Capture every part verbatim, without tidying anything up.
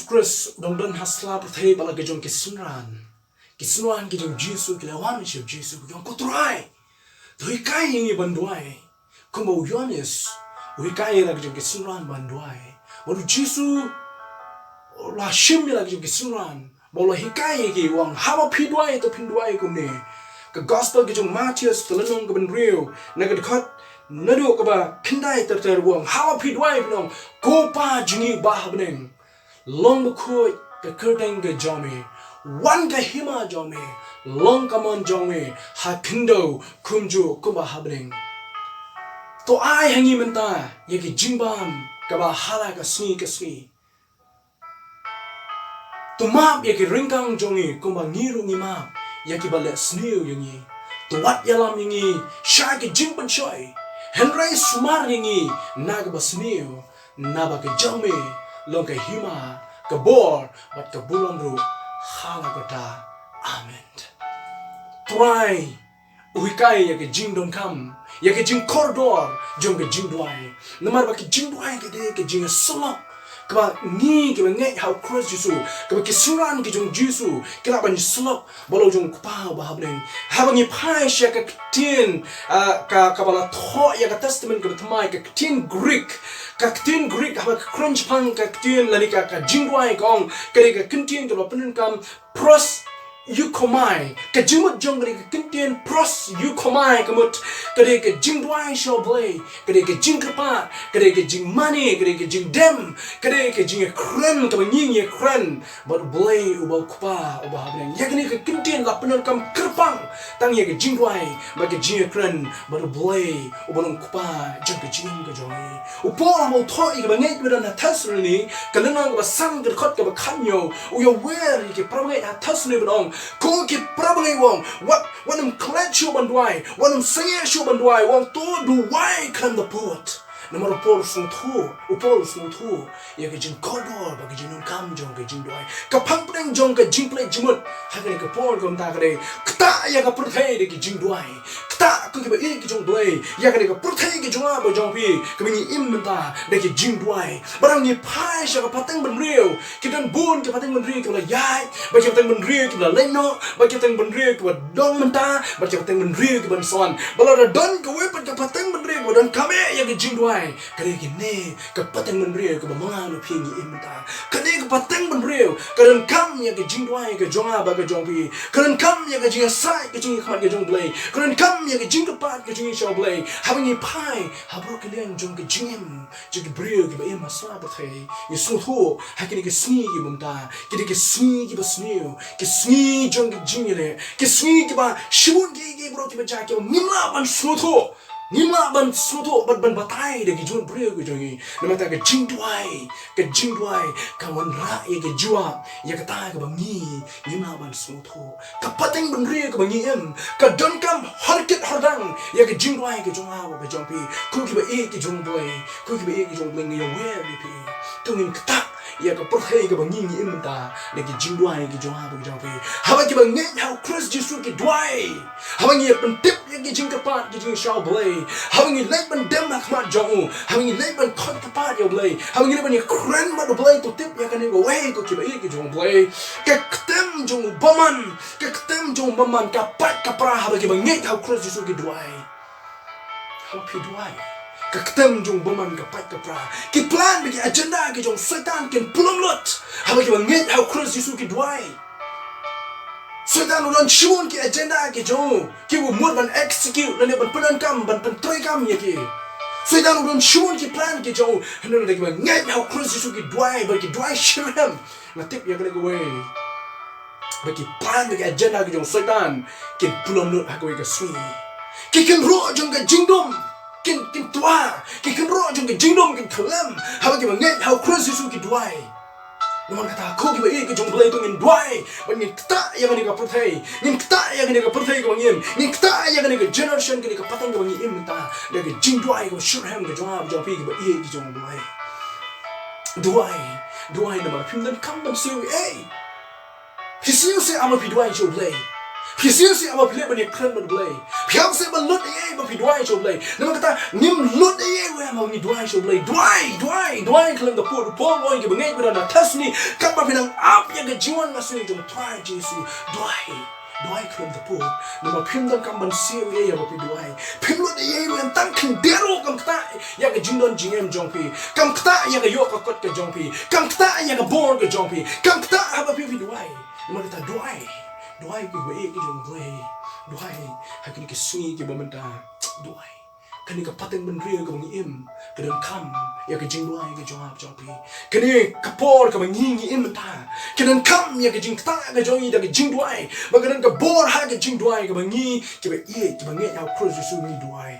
Khrist u dang don ha sla pyrthei bad la ki jong ki synran. Ki synran ki jong u Jisu ki la wan sha u Jisu ki ong, Ko Trai, to hikai ïa ngi ban duwai kumba u Ïoannis u hikai ïa la ki jong ki synran ban duwai. Bad u Jisu u la shim ïa la ki jong ki synran bad u la hikai ïa ki, u ong, Haba phi duwai to phin duwai kumne. Ka Gospel ka jong u Mathaios ka lynnong kaba hynriew, na ka dkhot naduh kaba khyndai ter ter, u ong, Haba phi duwai phin ong, Ko Pa jong ngi uba ha bneng, long bakhuid ka kyrteng ka jong me, wan ka hima jong me, long ka mon jong me ha khyndew kumjuh kumba ha bneng. To ai ha ngi mynta ïa ki jingbam kaba ha la ka sngi ka sngi. To map ïa ki ryngkang jong ngi kumba ngi ruh ngi map ïa kiba leh sniew ïa ngi. To wat ïalam ïa ngi sha ki jingpynshoi, hynrei sumar ïa ngi na kaba sniew, naba ka jong me long ka hima, ka bor bad ka burom ruh ha la kata. Amen. Trai u hikai ïa ka jingdonkam, ïa ka jingkordor jong ka jingduwai. Namar ba ka jingduwai ka dei ka jingïasyllok kaba ngi kiba ngeit ha u Khrist Jisu, kaba ki synran ki jong u Jisu ki lah ban ïasyllok bad la u jong u Kpa uba ha bneng. Haba ngi phai sha ka ktien, ah, ka, kaba la thoh ïa ka Testament kaba thymmai, ka ktien Greek, ka ktien Greek haba ka kren shaphang ka ktien lane ka, ka jingduwai ka ong, ka dei ka ktien kaba pyndonkam proseuchomai. Ka jingmut jong ka dei ka ktien proseuchomai, ka mut ka dei ka jingduwai sha u Blei, ka dei ka jingkyrpad, ka dei ka jingmane, ka dei ka jingdem, ka dei ka jingïakren kaba ngi ngi ïakren bad u Blei uba u Kpa uba ha bneng. Ïa kane ka ktien la pyndonkam kyrpang tang ïa ka jingduwai bad ka jingïakren bad u Blei uba long u Kpa jong ka jingim ka jong ngi. U Paul haba u thoh ïa kiba ngeit kiba don ha Thessaloni, ka lynnong kaba san, ka dkhot kaba khathynñiew, u ïawer ïa ki para bangeit ha Thessaloni bad ong, Ko ki para bangeit, u ong, wat, wat nym klet shuh ban duwai, wat nym sangeh shuh ban duwai, u ong, to duwai khlem da pud. Namar u Paul u sngewthuh, u Paul u sngewthuh ïa ka jingkordor bad ka jingdonkam jong ka jingduwai. Ka phang pdeng jong ka jingpynleit jingmut ha kane ka por kumta ka dei, ktah ïa ka pyrthei da ka jingduwai. Ktah ko kiba ïeit ki jong u Blei ïa kane ka pyrthei ka jong nga bad jong phi kaba ngi im mynta da ka jingduwai. Bad haba ngi phai sha ka pateng bynriew, ki don bun ki pateng bynriew kiba la ïaid, bad ki pateng bynriew kiba la leit noh, bad ki pateng bynriew kiba don mynta, bad ki pateng bynriew kiban sa wan. Bad lada don kawei pat ka pateng bynriew kaba donkam eh ïa ka jingduwai, ka dei kane ka pateng bynriew kaba ma nga ma phi ngi im mynta. Kane ka pateng bynriew ka donkam ïa ka jingduwai ka jong nga bad ka jong phi. Ka donkam ïa ka jingïasaid ka jong ngi ha khmat ka jong u Blei. Ka donkam ïa ka jingkyrpad ka jong ngi sha u Blei. Haba ngi phai ha baroh ki liang jong ka jingim jong ki briew kiba im ha sla pyrthei, ngi sngewthuh ha kine ki sngi kiba mynta, kine ki sngi kiba sniew, ki sngi jong ki jingïaleh, ki sngi kiba shibun ki, ki briew kiba jia kiba ngim lah ban sngewthuh. Ngim lah ban sngewthuh bad ban batai da ki jingmut briew ki jong ngi. Namar kata ka jingduwai, ka jingduwai ka wanrah ïa ka jubab ïa kata kaba ngi ngim lah ban sngewthuh. Ka pateng bynriew kaba ngi im ka donkam horkit hordang ïa ka jingduwai ka jong nga bad ka jong phi. Ko kiba ïeit ki jong u Blei, ko kiba ïeit ki jong u Blei, ngi ïawer ïa phi. To ngin ktah ïa ka pyrthei kaba ngi ngi im mynta da ki jingduwai ki jong nga bad ka jong phi. Haba kiba ngeit ha u Khrist Jisu ki duwai, haba ngi pyntip ïa ki jingkyrpad ki jong ngi sha u Blei, haba ngi leit ban dem ha khmat jong u, haba ngi leit ban khot kyrpad ïa u Blei, haba ngi leit ban ïakren bad u Blei, to tip ïa kane kawei, ko kiba ïeit ki jong u Blei, ka ktem jong u bymman, ka ktem jong u bymman ka pait ka pra haba kiba ngeit ha u Khrist Jisu ki duwai. Haba phi duwai, ka ktem jong u bymman ka pait ka pra. Ki plan bad ki agenda ki jong u Soitan kin pynlong lut haba kiba ngeit ha u Khrist Jisu ki duwai. Soitan u don shibun ki agenda ki jong u kiba u mut ban execute lane ban pyndonkam, ban pyntreikam ïa ki. Soitan u don shibun ki plan ki jong u. Hynrei lada kiba ngeit ha u Khrist Jisu ki duwai, ba ki duwai shitrhem, nga tip ïa kane kawei ba ki plan bad ki agenda ki jong u Soitan kin pynlong lut ha kawei ka sngi. Ki kynroh jong ka jingdum kin, kin twa. Ki kynroh jong ka jingdum kin khlem haba kiba ngeit ha u Khrist Jisu ki duwai. Namar kata, ko kiba ïeit ki jong u Blei, to ngin duwai bad ngin ktah ïa kane ka pyrthei. Ngin ktah ïa kane ka pyrthei kaba ngi im. Ngin ktah ïa kane ka generation, kane ka pateng kaba ngi im mynta da ka jingduwai kaba shitrhem ka jong nga bad jong phi kiba ïeit ki jong u Blei. Duwai, duwai namar phim donkam ban siew ei. Phi siew seh haba phi duwai sha u Blei. Phi sngewsih haba phi leh ban ïakren bad U Blei. Phi hap sngewsih ban lut ei ei ba phi duwai sha U Blei. Namar kata ngim lut ei ei ruh haba ngi duwai sha U Blei. Duwai, duwai, duwai khlem da pud. U Paul u ong ïa kiba ngeit bad na Thessaloni, katba phi nang ap ïa ka jingwan ka sngi jong U Trai Jisu. Duwai, duwai khlem da pud. Namar phim donkam ban siew ei ei haba phi duwai. Phim lut ei ei ruh, tang khyndiat ruh kam ktah ïa ka jingdon jingem jong phi. Kam ktah ïa ka ïoh ka kot ka jong phi. Kam ktah ïa ka bor ka jong phi. Kam ktah haba phi phi duwai. Namar kata duwai. Duwai kiba ïeit ki jong U Blei. Duwai ha kine ki sngi kiba mynta. Duwai. Kane ka pateng bynriew kaba ngi im ka donkam ïa ka jingduwai ka jong nga jong phi. Kane ka por kaba ngi ngi im mynta ka donkam ïa ka jingktah ka jong ngi da ka jingduwai. Ba ka don ka bor ha ka jingduwai kaba ngi kiba ïeit kiba ngeit ha U Khrist Jisu ngi duwai.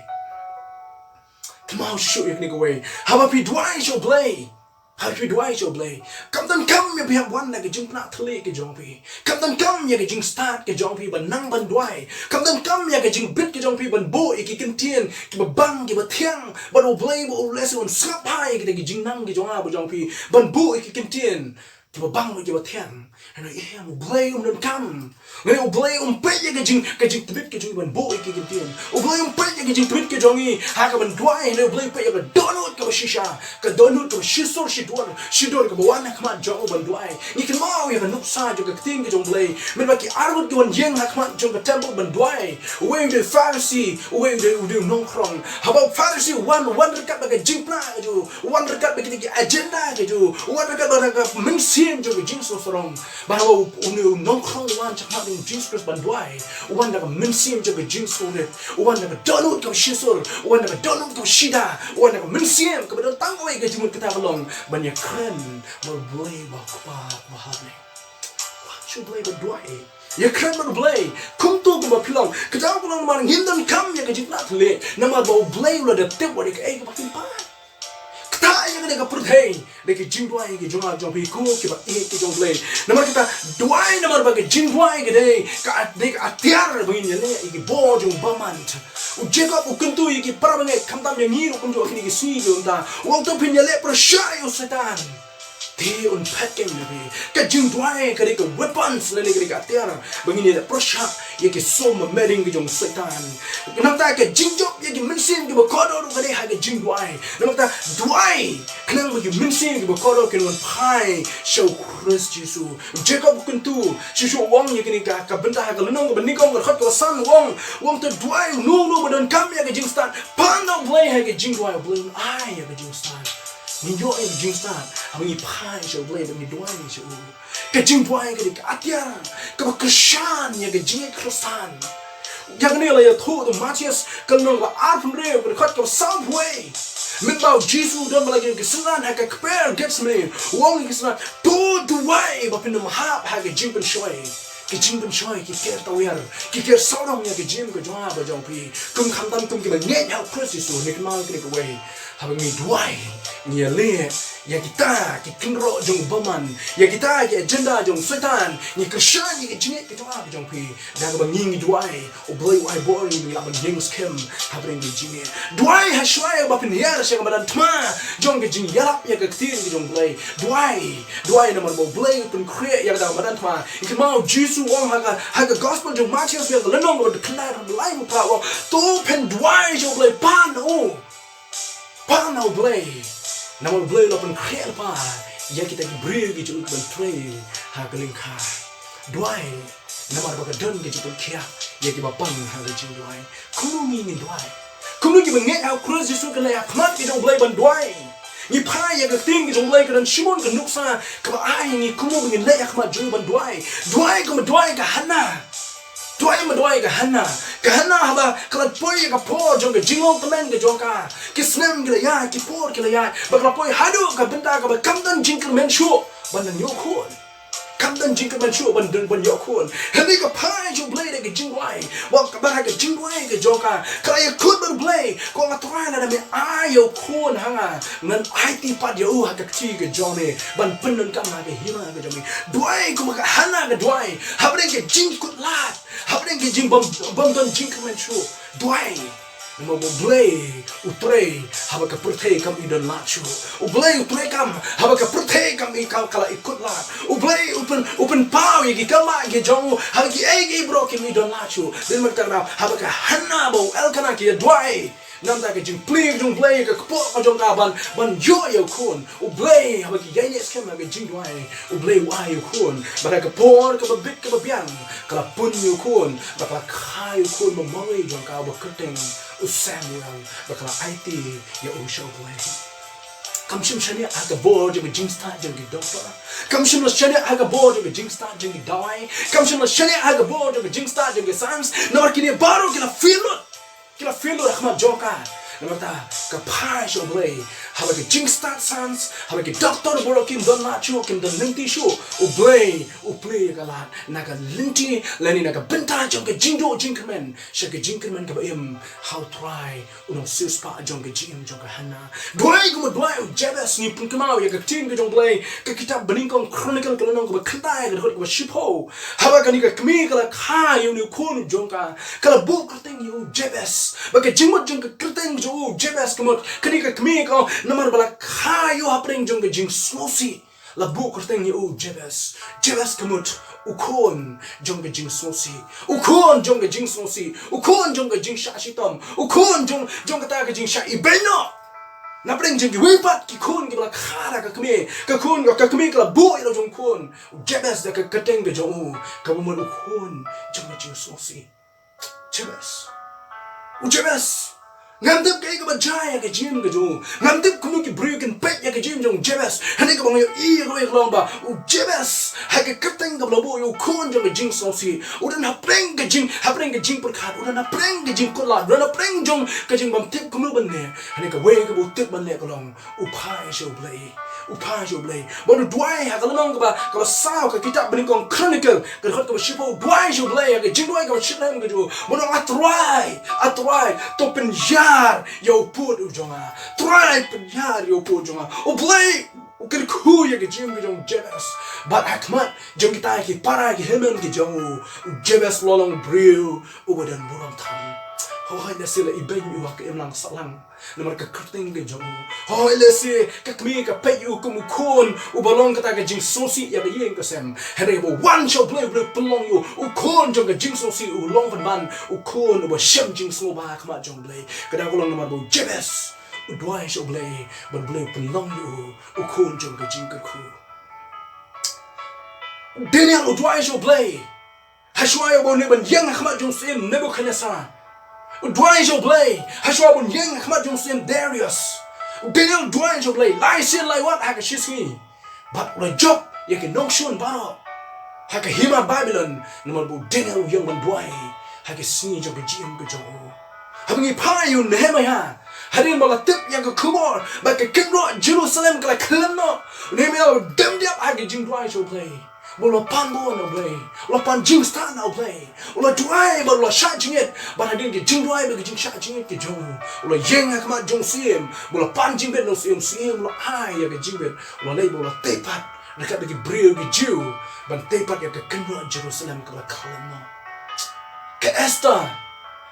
Kynmaw shuh shuh ïa kane kawei. Haba phi duwai sha U Blei. Haba phi duwai sha U Blei. Kam donkam ïa phi hap wan da ka jingpynah thylliej ka jong phi. Kam donkam ïa ka jingstad ka jong phi ban nang ban duwai. Kam donkam ïa ka jingbit ka jong phi ban buh ïa ki kyntien kiba bang kiba thiang. Bad U Blei ba u leh shisha un sngap bha ïa kita ki jingnang ki jong nga ba jong phi. Ban buh ïa ki kyntien kiba bang bad kiba thiang. Hynrei em, U Blei um donkam. Hynrei U Blei um peit ïa ka jing, ka jingtbit ka jong ngi ban buh ïa ki kyntien. U Blei um peit ïa ka jingtbit ka jong ngi ha kaban duwai. Hynrei U Blei u peit ïa ka dohnud kaba shisha, ka dohnud kaba shisur shidur, shidur kaba wan ha khmat jong u ban duwai. Ngi kynmaw ïa ka nuksa jong ka ktien ka jong U Blei. Mynba ki arngut ki wan ïeng ha khmat jong ka temple ban duwai. Uwei u dei u Pharisi, uwei u dei, u dei u nongkhrong. Haba u Pharisi u wan, u wan ryngkat bad ka jingpynah ka jong u. U wan ryngkat bad kita ki agenda ka jong u. U wan ryngkat bad ka mynsiem jong ka jingsngewsarong. Bad haba u, une u nongkhrong u wan shakhmat jong U Jisu Khrist ban duwai, u wan da ka mynsiem jong ka jingsngewrit. U wan da ka dohnud kaba shisur. U wan da ka dohnud kaba shida. U wan da ka mynsiem kaba don tang kawei ka jingmut kata ka long ban ïakren bad U Blei uba Kpa uba ha bneng. Wan sha U Blei ban duwai. Ïakren bad U Blei. Kumto kumba phi long. Ka daw ka long namar ngim donkam ïa ka jingpynah thylliej. Namar ba U Blei u la dep tip wat ïa kaei kaba phin pan. Kata ïa kane ka pyrthei. Da ka jingduwai ka jong nga jong phi ko kiba ïeit ki jong U Blei. Namar kata duwai namar ba ka jingduwai ka dei ka, dei ka atiar ba ngin ïaleh ïa ki bor jong u bymman. U Jakob u kyntu ïa ki para bangeit khamtam ïa ngi ruh kumjuh ha kine ki sngi ki ong ta. U ong to phin ïaleh pyrshah ïa u Soitan. Te un phet keiñ ïa phi. Ka jingduwai ka dei ka weapons lane ka dei ka atiar ba ngin ïaleh pyrshah ïa ki sum ba merding ki jong u Soitan. Nangta ka jingjop ïa ki mynsiem kiba kordor ruh ka dei ha ka jingduwai. Nangta duwai khnang ba ki mynsiem kiba kordor kin wan phai sha U Khrist Jisu. Jakob u kyntu shisha u ong ïa kane ka, ka bynta ha ka lynnong kaba nyngkong ka dkhot kaba san u ong, u ong to duwai uno uno ba donkam ïa ka jingstad. Pan da U Blei ha ka jingduwai, U Blei un ai ïa ka jingstad. Ngi ïoh ïa ka jingstad haba ngi phai sha U Blei, ba ngi duwai sha u. Ka jingduwai ka dei ka atiar kaba kyrshan ïa ka jingngeit Khristan. Ïa kane la ïathuh da u Mathaios ka lynnong kaba arphew hynriew ka dkhot kaba sawphew wei. Mynba u Jisu u don bad la ki synran ha ka kper Gethsemane, u ong ïa ki synran, to duwai ba phin ym hap ha ka jingpynshoi. Ki jingpynshoi ki ker tawiar, ki ker sawdong ïa ka jingim ka jong nga bad jong phi. Kum khamtam kum kiba ngeit ha U Khrist Jisu, ne kynmaw ïa kane kawei. Haba ngi duwai, ngi ïaleh ïa kita ki kynroh jong u bymman, ïa kita ki agenda jong u Soitan, ngi kyrshan ïa ka jingngeit ka jong nga ka jong phi. Da kaba ngi ngi duwai, U Blei u ai bor ïa ngi ba ngin lah ban ïeng skhem hapdeng ka jingngeit. Duwai ha shuwa ïa ba phin hiar sha ka madan thma jong ka jingïalap ïa ka ktien ka jong U Blei. Duwai, duwai namar ba U Blei u pynkhreh ïa ka madan thma. Ngi kynmaw u Jisu u ong ha ka, ha ka gospel jong u Mathaios ka lynnong kaba khyndai dkhot laiphew phra u ong, to phin duwai sha U Blei, pan na u. Pan na U Blei. Namar U Blei u la pynkhreh lypa ïa kita ki briew ki jong u ban trei ha ka lyngkha. Duwai namar ba ka don ka jingpynkhiah ïa kiba pang ha ka jingduwai. Kumno ngi ngin duwai? Kumno kiba ngeit ha U Khrist Jisu kin leit ha khmat ka jong U Blei ban duwai? Ngi phai ïa ka ktien ka jong U Blei ka don shibun ka nuksa kaba ai ngi kumno ba ngin leit ha khmat jong u ban duwai. Duwai kumba duwai ka Hanna. Duwai kumba duwai ka Hanna. Ka Hanna haba ka la poi ïa ka por jong ka jinglong tymmen ka jong ka. Ki snem ki la ïaid, ki por ki la ïaid. Ba ka la poi haduh ka bynta kaba kam don jingkyrmen shuh ban nang ïoh khun. Kam don jingkyrmen shuh ban don, ban ïoh khun. Hynrei ka phai sha U Blei da ka jingduwai. Wat kaba ha ka jingduwai ka jong ka, ka la ïakhun bad U Blei, ko nga Trai, lada me ai ïa u khun ha nga, ngan aiti pat ïa u ha ka kti ka jong me ban pyndonkam ha ka hima ka jong me. Duwai kumba ka Hanna ka duwai hapdeng ka jingkut lad, hapdeng ka jingbym, bym don jingkyrmen shuh. Duwai. Namar ba U Blei u trei haba ka pyrthei kam i don lad shuh. U Blei u trei kam haba ka pyrthei kam i kam ka la i kut lad. U Blei u pyn, u pynpaw ïa ki kamai ki jong u haba kiei kiei baroh kim i don lad shuh. Dei namar kata haba ka Hanna bad u Elkana ki ïa duwai, namar ka jingplie jong U Blei ka kpoh ka jong ka ban, ban ïoh ïa u khun. U Blei haba ki ïaineh skhem ha ka jingduwai, U Blei u ai u khun. Bad ha ka por kaba bit kaba biang ka la pun ïa u khun, bad ka la kha ïa u khun ba marwei jong ka uba kyrteng u Samuel, bad ka la aiti ïa u sha U Blei. Kam shym shaniah ha ka bor jong ka jingstad jong ki doktor. Kam shym la shaniah ha ka bor jong ka jingstad jong ki dawai. Kam shym la shaniah ha ka bor jong ka jingstad jong ki science. Namar kine baroh ki la fail lut. Ki la fail lut ha khmat jong ka. Namar kata ka phai sha U Blei. Haba ki jingstad science, haba ki doktor baroh kim don lad shuh, kim don lynti shuh, U Blei u plie ïa ka lad na ka lynti lane na ka bynta jong ka jingduh jingkyrmen sha ka jingkyrmen kaba im ha U Trai, u nongsiewspah jong ka jingim jong ka Hanna. Duwai kumba duwai u Jabez, ngi pynkynmaw ïa ka ktien ka jong U Blei, ka kitab Banyngkong Chronicle ka lynnong kaba khyndai ka dkhot kaba shiphew. Haba kane ka kmie ka la kha ïa une u khun u jong ka, ka la buh kyrteng ïa u Jabez. Bad ka jingmut jong ka kyrteng jong u Jabez ka mut, kane ka kmie ka ong namar ba la kha ïa u hapdeng jong ka jingsngewsih, la buh kyrteng ïa u Jabez. Jabez ka mut u khun jong ka jingsngewsih, u khun jong ka jingsngewsih, u khun jong ka jingshah shitom, u khun jong, jong kata ka jingshah ibeiñ noh. Napdeng jong kiwei pat ki khun kiba la kha da ka kmie, ka khun, ka kmie ka la buh ïa la jong u khun u Jabez da ka kyrteng ka jong u, kaba mut u khun jong ka jingsngewsih. Jabez. U Jabez. Ngam tip kaei kaba jia ïa ka jingim ka jong u. Ngam tip kumno ki briew kin peit ïa ka jingim jong u Jabez. Hynrei kaba nga ïohi ïa kawei ka long ba u Jabez, ha ka kyrteng kaba la buh ïa u khun jong ka jingsngewsih, u don hapdeng ka jing, hapdeng ka jingpyrkhat, u don hapdeng ka jingkut lad, u don hapdeng jong ka jingbymtip kumno ban leh. Hynrei kawei kaba u tip ban leh ka long u phai sha U Blei. U phai sha U Blei. Bad u duwai ha ka lynnong kaba, kaba saw ka kitab Banyngkong Chronicle, ka dkhot kaba shiphew, u duwai sha U Blei ha ka jingduwai kaba shitrhem ka jong u. Bad u ong, A Trai, A Trai, to pynhiar ïa u pud u jong nga. Trai, pynhiar ïa u pud u jong nga. U Blei u kyrkhu ïa ka jingim ka jong u Jabez. Bad ha khmat jong kita ki para ki hynmen ki jong u, u Jabez u la long briew uba don burom tam. Hooid lehse la ibeiñ u ha ka imlang sahlang namar ka kyrteng ka jong u. Hooid lehse ka kmie ka peit ïa u kum u khun uba long kata ka jingsngewsih ïa ka ïing ka sem. Hynrei haba u wan sha U Blei, U Blei u pynlong ïa u u khun jong ka jingsngewsih, u long pynban u khun uba shem jingsngewbha ha khmat jong U Blei. Ka daw ka long namar ba u Jabez u duwai sha U Blei, bad U Blei u pynlong ïa u u khun jong ka jingkyrkhu. Daniel u duwai sha U Blei. Hashwa ïa uba u leit ban ïeng ha khmat jong u syiem Nebukhadnessar. U duwai sha U Blei. Hashwa ban ïeng ha khmat jong u syiem Darius. U Daniel u duwai sha U Blei lai sien lai wat ha ka shisngi. Bad u la jop ïa ki nongshun baroh ha ka hima Babilon. Namar ba u Daniel u ïeng ban duwai ha ka sngi jong ka jingim ka jong u. Haba ngi phai ïa u Nehemiah, hadien ba la tip ïa ka khubor ba ka kynroh Jerusalem ka la khlem noh, u Nehemiah u dem diap ha ka jingduwai sha U Blei. Ba u la pan bor na U Blei, u la pan jingstad na U Blei, u la duwai bad u la shah jingit. Bad hadien ka jingduwai bad ka jingshah jingit ka jong u, u la ïeng ha khmat jong u syiem, ba u la pan jingbit na u syiem, u syiem u la ai ïa ka jingbit, u la leit bad u la tei pat ryngkat bad ki briew ki Jiw ban tei pat ïa ka kynroh Jerusalem kaba la khlem noh. Ka Esther,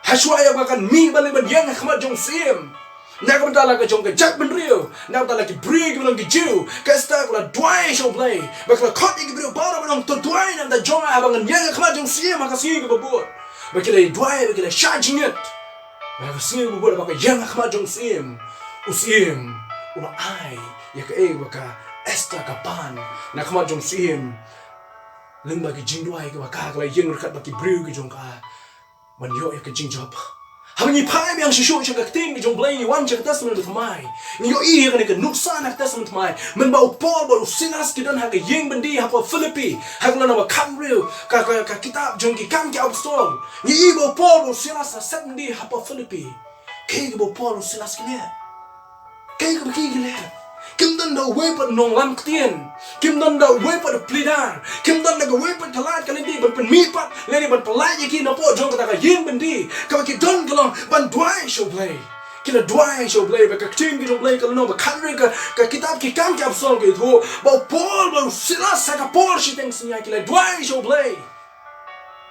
hashwa ïa ba kan mih ban leit ban ïeng ha khmat jong u syiem, na ka bynta la ka jong ka jaitbynriew, na ka bynta la ki briew kiba long ki Jiw, ka Esther ka la duwai sha U Blei, bad ka la khot ïa ki briew baroh ban ong, to duwai na ka bynta jong nga haba ngan ïeng ha khmat jong u syiem ha ka sngi kaba bud. Bad ki la duwai bad ki la shah jingit. Bad ha ka sngi kaba bud haba ka ïeng ha khmat jong u syiem, u syiem u la ai ïa kaei ba ka Esther ka pan na khmat jong u syiem. Lyngba ki jingduwai kiba ka, ka la ïeng ryngkat bad ki briew ki jong ka ban ïoh ïa ka jingjop. Haba ngi phai biang shuh shuh sha ka ktien ka jong U Blei, ngi wan sha ka Testament Bathymmai, ngi ïohi ïa kane ka nuksa na ka Testament Bathymmai, mynba u Paul bad u Silas ki don ha ka ïing byndi hapoh Philippi, ha ka lynnong ba khathynriew ka, ka, ka kitab jong ki Kam ki Apostol. Ngi ïohi ba u Paul bad u Silas la set byndi hapoh Philippi. Kaei kaba u Paul u Silas ki leh? Kaei kaba ki leh? Kim don da uwei pat u nonglam ktien, kim don da uwei pat u plie dar, kim don da kawei pat ka lad ka lynti ban pynmih pat lane ban pyllait ïa ki napoh jong kata ka ïing byndi. Kaba ki don ka long ban duwai sha U Blei. Ki la duwai sha U Blei, bad ka ktien ka jong U Blei ka lynnong ba khathynriew ka, ka kitab ki Kam ki Apostol ka ïathuh ba u Paul bad u Silas ha ka por shiteng synñia ki la duwai sha U Blei.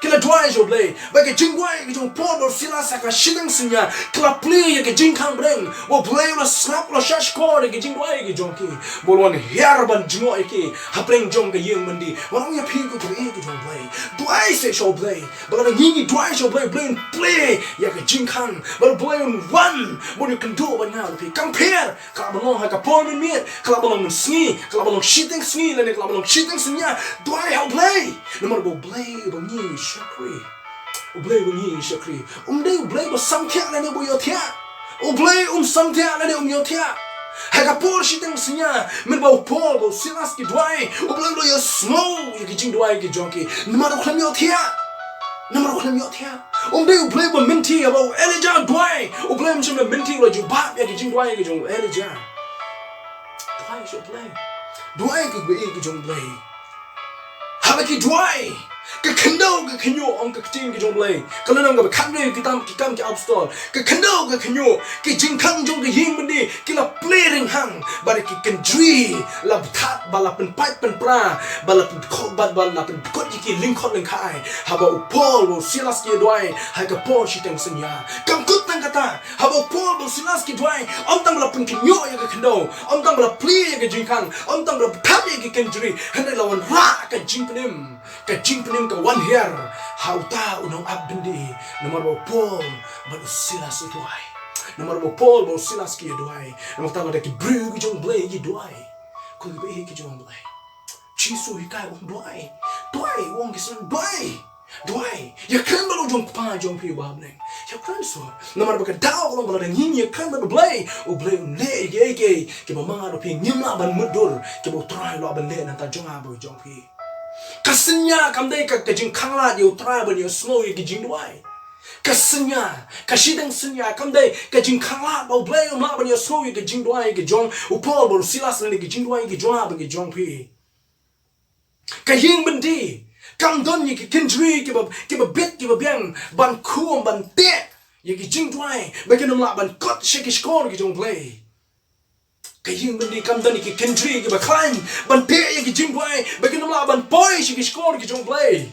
Ki la duwai sha U Blei. Bad ka jingduwai ka jong u Paul bad u Silas ha ka shiteng synñia, ka la plie ïa ka jingkhang bneng. Bad U Blei u la sngap, u la shahshkor ïa ka jingduwai ka jong ki. Bad u la wan hiar ban jngoh ïa ki hapdeng jong ka ïing byndi. Wat ong ïa phi ko, ka jingduwai ka jong U Blei. Duwai seh sha U Blei. Bad lada ngi ngi duwai sha U Blei, U Blei un plie ïa ka jingkhang. Bad U Blei un wan bad un ïakynduh bad nga bad phi. Kam pher, ka lah ban long ha ka por mynmiet, ka lah ban long mynsngi, ka lah ban long shiteng sngi, lane ka lah ban long shiteng synñia. Duwai ha U Blei. Namar ba U Blei uba ngi shakri. U Blei uba ngi shakri. Um dei U Blei ba samthiah lane ba ïohthiah. U Blei um samthiah lane um ïohthiah. Ha ka por shiteng synñia, mynba u Paul bad u Silas ki duwai, U Blei u la ïohsngew ïa ki jingduwai ki jong ki. Namar u khlem ïohthiah. Namar u khlem ïohthiah. Um dei U Blei ba mynta ïa ba u Elijah u duwai. U Blei um shym la mynta, u la jubab ïa ki jingduwai ki jong u Elijah. Duwai sha U Blei. Duwai ka kaba ïeit ka jong U Blei. Haba ki duwai, ka khyndew ka khynñiuh, ong ka ktien ka jong U Blei. Ka lynnong kaba khathynriew ki tam, ki Kam ki Apostol. Ka khyndew ka khynñiuh, ki jingkhang jong ka ïing byndi ki la plie rynghang, bad ki kynjri la bthah, bad la pynpait pynpra, bad la pynkut, bad, bad la pynkut ïa ki lyngkhot lyngkhai. Haba u Paul bad u Silas ki duwai ha ka por shiteng synñia. Kam kut tang kata, haba u Paul bad u Silas ki duwai, ym tang ba la pynkhynñiuh ïa ka khyndew, ym tang ba la plie ïa ka jingkhang, ym tang ba la bthah ïa ki kynjri, hynrei la wanrah ka jingpynim. Ka jingpynim ka wan hiar ha uta u nongap byndi, namar ba u Paul bad u Silas u duwai. Namar ba u Paul bad u Silas ki duwai. Namar kata lada ki briew ki jong U Blei ki duwai, ko kiba ïeit ki jong U Blei. Jisu u hikai, u ong duwai. Duwai, u ong ki synran, duwai. Duwai. Ïakren bad u jong u Kpa jong phi uba ha bneng. Ïakren shuh. Namar ba ka daw ka long ba lada ngi ngi ïakren bad U Blei, U Blei un leh ïa kiei kiei kiba ma nga bad phi ngim lah ban mutdur, kiba U Trai u lah ban leh na ka bynta jong nga bad jong phi. Ka synñia kam dei ka, ka jingkhanglad ïa U Trai ban ïohsngew ïa ki jingduwai. Ka synñia, ka shiteng synñia kam dei ka jingkhanglad ba U Blei um lah ban ïohsngew ïa ki jingduwai ki jong u Paul bad u Silas, lane ki jingduwai ki jong nga bad ki jong phi. Ka ïing byndi kam don ïa ki kynjri kiba, kiba bit kiba biang ban khum ban teh ïa ki jingduwai ba kin ym lah ban kot sha ki shkor ki jong U Blei. Ka ïing byndi kam don ïa ki kynjri kiba khlaiñ ban teh ïa ki jingduwai ba kin ym lah ban poi sha ki shkor ki jong U Blei.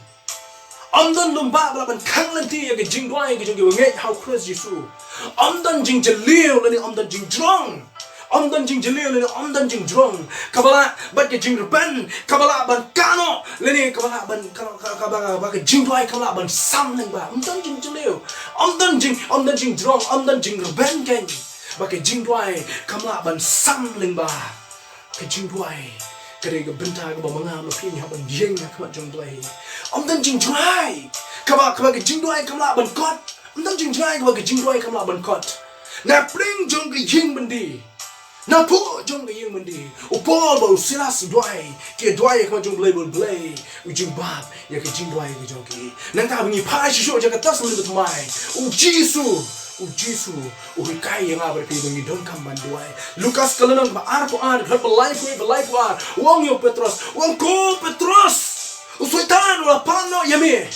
Ym don lum ba lah ban khang lynti ïa ki jingduwai ki jong kiba ngeit ha u Khrist Jisu. Ym don jingjylliew lane ym don jingjrong. Ym don jingjylliew lane ym don jingjrong kaba lah bad ka jingrben kaba lah ban kano lane kaba lah ban, ka, ka, kaba, ba ka jingduwai kaba lah ban sam lyngba. Ym don jingjylliew. Ym don jing, ym don jingjrong, ym don jingrben kein. Ba ka jingduwai kam lah ban sam lyngba. Ka jingduwai ka dei ka bynta kaba ma nga ma phi ngi hap ban ïeng ha khmat jong U Blei. Ym don jingjngai kaba, kaba ka jingduwai kam lah ban kot. Ym don jingjngai kaba ka jingduwai kam lah ban kot. Na pdeng jong ka ïing byndi, na pdeng jong ka ïing byndi, u Paul bad u Silas u duwai, ki duwai ha khmat jong U Blei, bad U Blei u jubab ïa ka jingduwai ka jong ki. Nangta ba ngi phai shuh shuh jong ka Thessaloni ba thymmai, u Jisu, u Jisu u hikai ïa nga bad phi ba ngi donkam ban duwai. Lukas ka lynnong ba arphew ar, dkhot ba laiphew, ba laiphew ar, u ong ïa u Petros, u ong, ko Petros, u Soitan u la pan noh ïa me.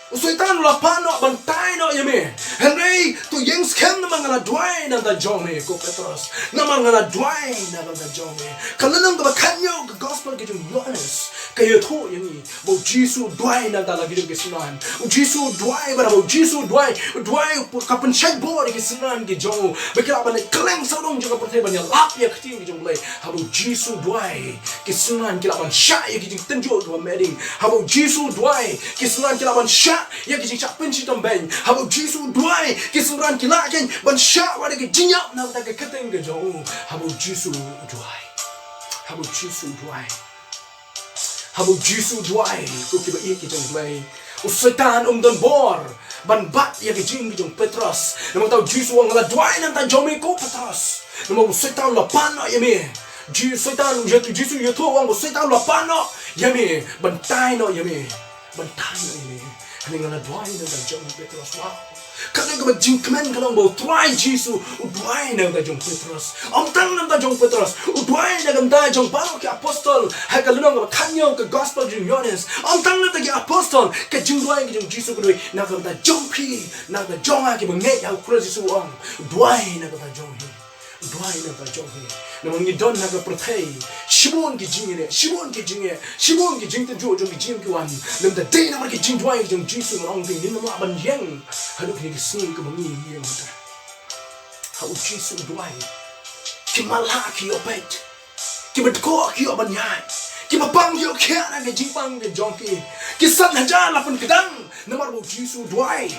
U Soitan u la pan noh ban tai noh ïa me. Hynrei to ïeng skhem namar nga la duwai na ka bynta jong me, ko Petros. Namar nga la duwai na ka bynta jong me. Ka lynnong kaba khathynñiew ka gospel ka jong u Ïohannes ka ïathuh ïa ngi ba u Jisu u duwai na ka bynta la ki jong ki synran. U Jisu u duwai, ba haba u Jisu u duwai, u duwai u pu-, ka pynshait bor ïa ki synran ki jong u ba ki lah ban leit kylleng sawdong jong ka pyrthei ban ïalap ïa ka ktien ki jong U Blei. Haba u Jisu u duwai, ki synran ki lah ban shah ïa ki jingtynjuh kiba meh ding. Haba u Jisu u duwai, ki synran ki lah ban shah ïa ki jingshah pynshitom beiñ. Haba u Jisu u duwai, ki synran ki lah kein ban shah wat ïa ki jingïap na ka bynta ka kyrteng ka jong u. Haba u Jisu u duwai. Haba u Jisu u duwai. Haba u Jisu u duwai, ko kiba ïeit ki jong U Blei, u Soitan um don bor ban bat ïa ka jingim ka jong u Petros. Namar kata u Jisu u ong, nga la duwai na ka bynta jong me ko Petros. Namar u Soitan u la pan noh ïa me. Ji-, Soitan, u Jisu, Jisu u ïathuh u ong, u Soitan u la pan noh ïa me ban tai noh ïa me. Ban tai noh ïa me. Hynrei nga la duwai na ka bynta jong me Petros. Wow. Kane ka ba jingkmen ka long ba u Trai Jisu u duwai na ka bynta jong u Petros. Ym tang na ka bynta jong u Petros, u duwai na ka bynta jong baroh ki apostol. Ha ka lynnong kaba khathynñiew ka gospel jong u Ïohannes, ym tang na ka bynta ki apostol, ka jingduwai ka jong u Jisu ka dei na ka bynta jong phi, na ka bynta jong nga kiba ngeit ha u Khrist Jisu, u ong, u duwai na ka bynta jong phi. Duwai na ka jong hi. Namar ngi don ha ka pyrthei shibun ki jingeh, shibun ki jingeh, shibun ki jingtynjuh jong ki jingim ki wan. Lymda dei namar ki jingduwai jong Jisu ngan ong phi ngin ym lah ban ïeng haduh kine ki sngi kiba ngi ïeng mynta. Ha u Jisu u duwai. Ki matlah ki ïoh peit. Kiba dkoh ki ïoh ban ïaid. Kiba pang ki ïoh khiah na ka jingpang ka jong ki. Ki san hajar la pynkdang namar ba u Jisu u duwai.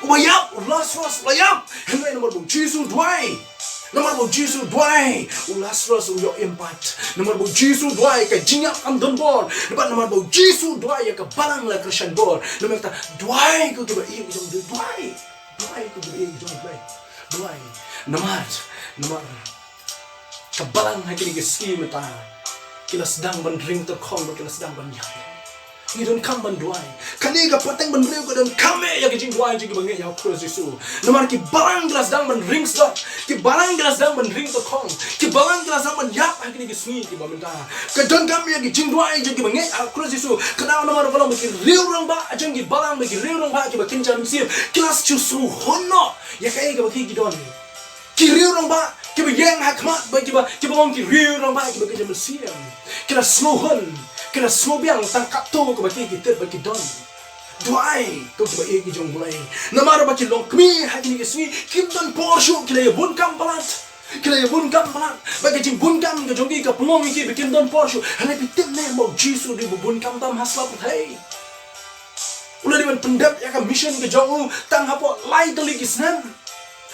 Uba ïap, u Lasarus u la ïap. Hynrei namar ba u Jisu u duwai. Namar ba u Jisu u duwai, u Lasarus u ïoh im pat. Namar ba u Jisu u duwai, ka jingïap kam don bor. Namar, namar ba u Jisu u duwai, ïa ka balang la kyrshan bor. Namar kata, duwai ko kiba ïeit jong u Blei, duwai. Duwai ko kiba ïeit jong u Blei, duwai. Namar, namar ka balang ha kine ki sngi mynta ki la sdang ban ring tyrkhong, ki la sdang ban ïap. Ngi donkam ban duwai. Kane ka pateng bynriew ka donkam eh ïa ka jingduwai jong kiba ngeit ïa u Khrist Jisu. Namar ki balang ki la sdang ban ring slot, ki balang ki la sdang ban ring tyrkhong, ki balang ki la sdang ban ïap ha kine ki sngi kiba mynta. Ka donkam ïa ka jingduwai jong kiba ngeit ïa u Khrist Jisu. Ka dei namar ba ki riew rangbah jong ki balang, ba ki riew rangbah kiba kynja mynsiem, ki la shu sngewhun noh ïa kaei kaba ki don. Ki riew rangbah kiba ïeng ha khmat, ba kiba, kiba long ki riew rangbah kiba kynja mynsiem, ki la sngewhun, ki la sngewbiang tang katto kaba ki, ki tip ba ki don. Duwai ko kiba ïeit ki jong u Blei. Namar ba ki longkmie ha kine ki sngi, kim don por shuh, ki la ïa bun kam palat. Ki la ïa bun kam palat. Ba ka jingbun kam ka jong ki ka pynlong ïa ki ba kim don por shuh. Hynrei phi tip ne em ba u Jisu u dei uba bun kam tam ha sla pyrthei. U la dei ban pyndep ïa ka mission ka jong u tang hapoh lai tylli ki snem.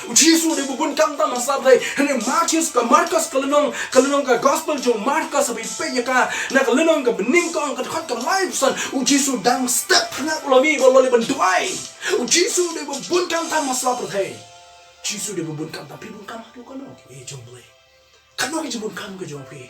U Jisu u dei uba bun kam tam ha sla pyrthei. Hynrei Mathaios, ka Markos, ka lynnong, ka lynnong, ka gospel jong Markos, haba phi peit ïa ka, na ka lynnong kaba nyngkong, ka dkhot kaba laiphew san, u Jisu dang step phyrngat u la mih, ba u la leit ban duwai. U Jisu u dei uba bun kam tam ha sla pyrthei. U Jisu u dei uba bun kam tam, phi bun kam haduh katno, eh, jong u Blei. Katno ka jingbun kam ka jong phi?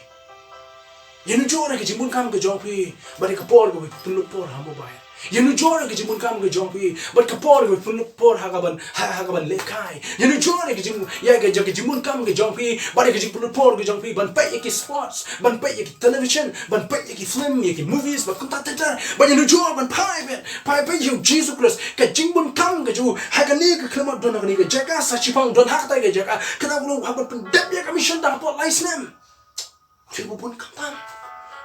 Ïanujor ïa ka jingbun kam ka jong phi bad ïa ka por kaba phi pynlut por ha mobile. Ïanujor ïa ka jingbun kam ka jong phi bad ka por kaba phi pynlut por ha kaban, ha, ha kaban lehkai. Ïanujor ïa ka jing, ïa ka, ïa ka jingbun kam ka jong phi bad ïa ka jingpynlut por ka jong phi ban peit ïa ki sports, ban peit ïa ki television, ban peit ïa ki film, ïa ki movies, ban kumta ter ter. Ban ïanujor, ban phai beit, phai beit ïa u Jisu Khrist. Ka jingbun kam ka jong u ha kane ka khyllipmat, don ha kane ka jaka, sa shipang don ha katei ka jaka. Kata ka long haba pyndep ïa ka mission tang hapoh lai snem. Phi bun kam tam.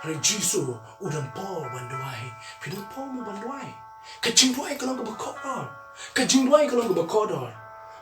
Hynrei Jisu u don por ban duwai. Phi don por mo ban duwai? Ka jingduwai ka long kaba kordor. Ka jingduwai ka long kaba kordor.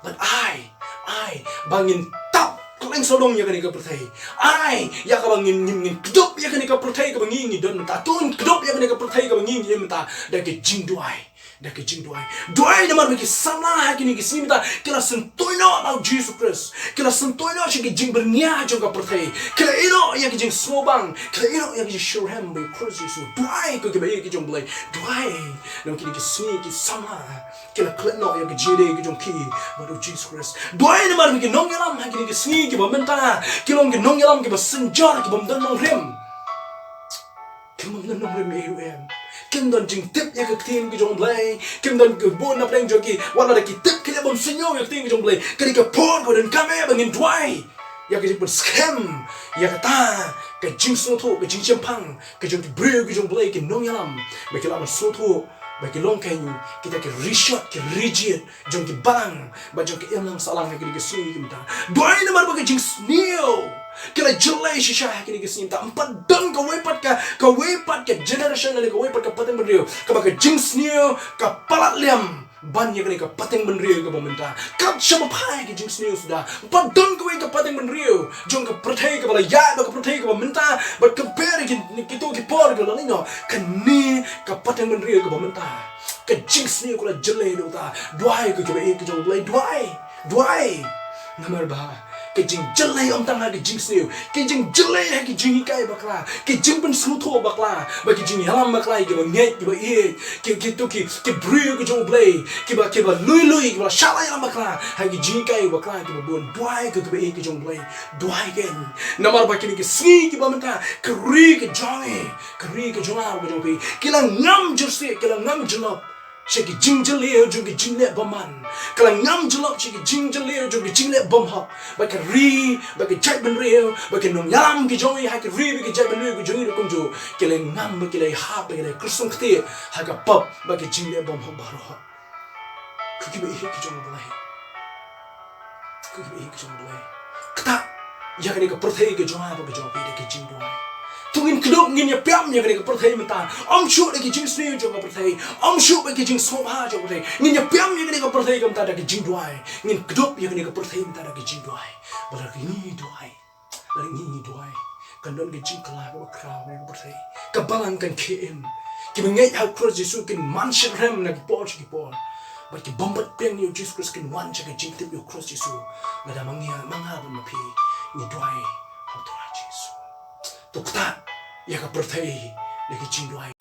Bad ai, ai ba ngin tap kylleng sawdong ïa kane ka pyrthei. Ai ïa kaba ngin, ngin, ngin kdup ïa kane ka pyrthei kaba ngi, ngi don mynta. To ngin kdup ïa kane ka pyrthei kaba ngi, ngi im mynta da ka jingduwai. Da ka jingduwai. Duwai namar ba ki samla ha kine ki sngi mynta ki la sngewthuh noh na u Jisu Khrist. Ki la sngewthuh noh sha ki jingbyrngia jong ka pyrthei. Ki la ïoh noh ïa ki jingsngewbang. Ki la ïoh noh ïa ki jingshitrhem bad u Khrist Jisu. Duwai ko kiba ïeit ki jong u Blei. Duwai namar kine ki sngi ki samla ki la klet noh ïa ka jingïadei ka jong ki bad u Jisu Khrist. Duwai namar ba ki nongïalam ha kine ki sngi kiba mynta ki long ki nongïalam kiba synjor, kiba ym don nongrim. Kim don nongrim ïa u em. Kim don jingtip ïa ka ktien ka jong u Blei. Kim don ka bun na pdeng jong ki. Wat la da ki tip ki leh bym sngewthuh ïa ka ktien ka jong u Blei. Ka dei ka por kaba donkam eh ba ngin duwai ïa ka jingpynskhem ïa kata ka jingsngewthuh, ka jingshemphang ka jong ki briew ki jong u Blei, ki nongïalam. Ba ki lah ban sngewthuh ba ki long kein kita ki rishot, ki rijied jong ki balang bad jong ki imlang sahlang ha kine ki sngi ki mynta. Duwai namar ba ka jingsniew ka la jyllei shisha ha kine ki sngi mynta. Ym pat don kawei pat ka, kawei pat ka generation lane kawei pat ka pateng bynriew kaba ka jingsniew ka palat liam ban ïa kane ka pateng bynriew kaba mynta. Kat shaba phai ka jingsniew suda, ym pat don kawei ka pateng bynriew jong ka pyrthei kaba la ïaid bad ka pyrthei kaba mynta, bad compare ïa ki, kito ki por kiba la leit noh. Kane ka pateng bynriew kaba mynta, ka jingsniew ka la jyllei da uta. Duwai ko kiba ïeit ki jong u Blei, duwai. Duwai. Namar ba ka jingjyllei ym tang ha ka jingsniew, ka jingjyllei ha ka jinghikai bakla, ka jingpynsngewthuh bakla bad ka jingïalam bakla ïa kiba ngeit, kiba ïeit, ki, kito ki, ki briew ki jong u Blei kiba, kiba lui lui, kiba shah ïalam bakla ha ka jinghikai bakla kiba bun. Duwai ko kiba ïeit ki jong u Blei. Duwai kein. Namar ba kine ki sngi kiba mynta ka ri ka jong ngi, ka ri ka jong nga, ka jong phi, ki la ngam jyrsieh, ki la ngam jyllop sha ki jingjylliew jong ki jingleh bymman. Ka la ngam jyllop sha ki jingjylliew jong ki jingleh bymhok. Bad ka ri, bad ka jaitbynriew, bad ki nongïalam ki jong ngi ha ka ri bad ka jaitbynriew ki jong ngi ruh kumjuh, ki la ngam bad ki la ïahap bad ki la kyrsong ktieh ha ka pop bad ki jingleh bymhok baroh. Ko kiba ïeit ki jong u Blei. Ko kiba ïeit ki jong u Blei. Ktah ïa kane ka pyrthei ka jong nga bad ka jong phi da ki jingduwai. To ngin kdup, ngin ïapiam ïa kane ka pyrthei mynta. Ym shuh da ki jingsniew jong ka pyrthei, ym shuh da ki jingsngewbha jong ka pyrthei. Ngin ïapiam ïa kane ka pyrthei ka mynta da ki jingduwai. Ngin kdup ïa kane ka pyrthei mynta da ki jingduwai. Ba lada ngi duwai, lada ngi duwai, kan don ka jingkylla kaba khraw ha ka pyrthei. Ka balang kan khie im. Kiba ngeit ha u Khrist Jisu kin man shitrhem na ki por sha ki por. Bad ki bym pat pdiang ïa u Jisu Khrist kin wan sha ka jingtip ïa u Khrist Jisu. Lada ma ngi, ma nga bad ma phi ngi duwai ha u Trai Jisu. To ktah ïa ka pyrthei da ki jingduwai.